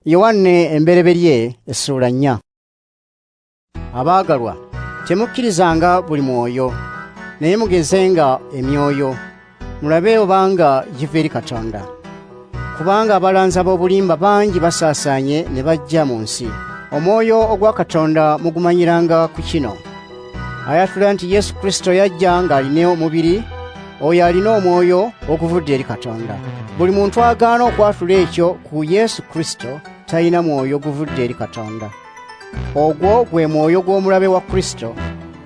Yowanne Embereberye essuula 4. Abaagalwa, temukkirizanga buli mwoyo, naye mugezenga emyoyo, mulabe obanga giva eri Katonda. Kubanga abalanzi ab'obulimba bangi basaasaanye ne bajja mu nsi. Omwoyo ogwa Katonda mugumanyiranga ku kino. Ayatula nti Yesu Kristo yajja ng'alina omubiri, oyo alina omwoyo oguvudde eri Katonda. Buli muntu agaana okwatula ekyo ku Yesu Kristo talina mwoyo guvudde eri Katonda. Ogwo gwe mwoyo gw'omulabe wa Kristo.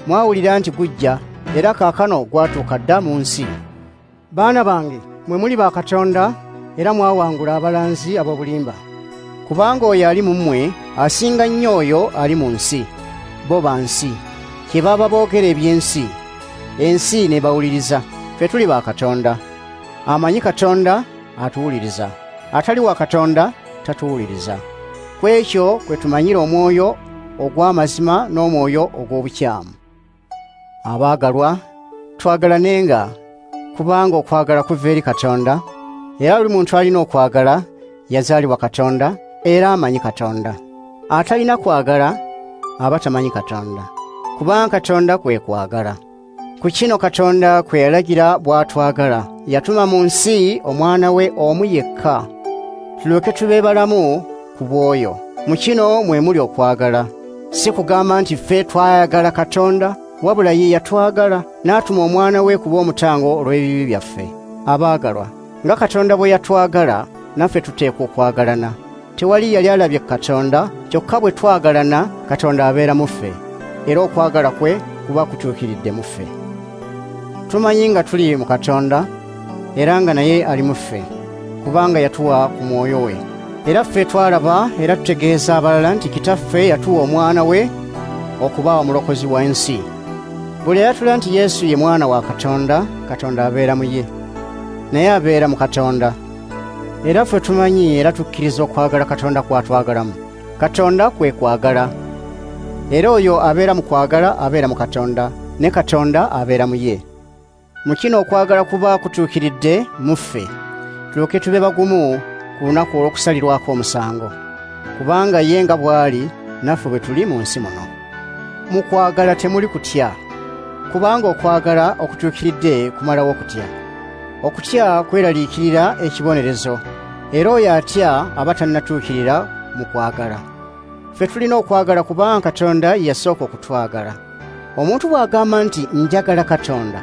Mwawulira nti gujja, era kaakano gwatuuka dda mu nsi. Baana bange, mwe muli ba Katonda, era mwawangula abalanzi ab'obulimba. Kubanga oyo ali mu mmwe asinga nnyo oyo ali mu nsi. Bo ba nsi, kyebava boogera eby'ensi, ensi n'ebawuliriza. Ffe tuli ba Katonda. Amanyi Katonda atuwuliriza, atali wa Katonda tatuwuliriza. Ku ekyo kwe tumanyira omwoyo ogw'amazima n'omwoyo ogw'obukyamu. Abaagalwa, twagalanenga, kubanga okwagala kuva eri Katonda, era buli muntu alina okwagala yazaalibwa Katonda era amanyi Katonda. Atalina kwagala aba tamanyi Katonda, kubanga Katonda kwe kwagala. Ku kino Katonda kwe yalagira bw'atwagala, yatuma mu nsi omwana we omu yekka, tulyoke tube balamu ku bw'oyo. Mu kino mwe muli okwagala, si kugamba nti ffe twayagala Katonda, wabula ye yatwagala n'atuma omwana we kuba omutango olw'ebibi byaffe. Abaagalwa, nga Katonda bwe yatwagala, naffe tuteekwa okwagalana. Tewali yali alabye Katonda, kyokka bwe twagalana, Katonda abeera mu ffe, era okwagala kwe kuba kutuukiridde mu ffe. Tumanyi nga tuli mu Katonda, era nga naye ali mu ffe, kubanga yatuwa ku mwoyo we. Era ffe twalaba era tutegeeza abalala nti Kitaffe yatuwa omwana we okuba omulokozi w'ensi. Buli ayatula nti Yesu ye mwana wa Katonda, Katonda abeera mu ye, naye abeera mu Katonda. Era ffe tumanyi era tukkiriza okwagala Katonda kw'atwagalamu. Katonda kwe kwagala. Era oyo abeera mu kwagala abeera mu Katonda, ne Katonda abeera mu ye. Mu kino okwagala kuba kutuukiridde mu ffe, tulyoke tube bagumu ku lunaku olw'okusalirwako omusango. Kubanga ye nga bw'ali, naffe bwe tuli mu nsi muno. Mu kwagala temuli kutya, kubanga okwagala okutuukiridde kumalawo okutya. Okutya kweraliikirira ekibonerezo, era oyo atya aba tannatuukirira mu kwagala. Ffe tulina okwagala kubanga Katonda yasooka okutwagala. Omuntu bw'agamba nti njagala Katonda,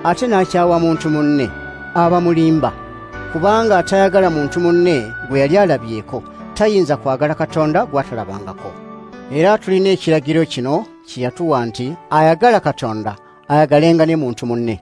ate n'akyawa muntu munne, aba mulimba. Kubanga atayagala muntu munne gwe yali alabyeko, tayinza kwagala Katonda gw'atalabangako. Era tulina ekiragiro kino kye yatuwa nti ayagala Katonda ayagalenga ne muntu munne.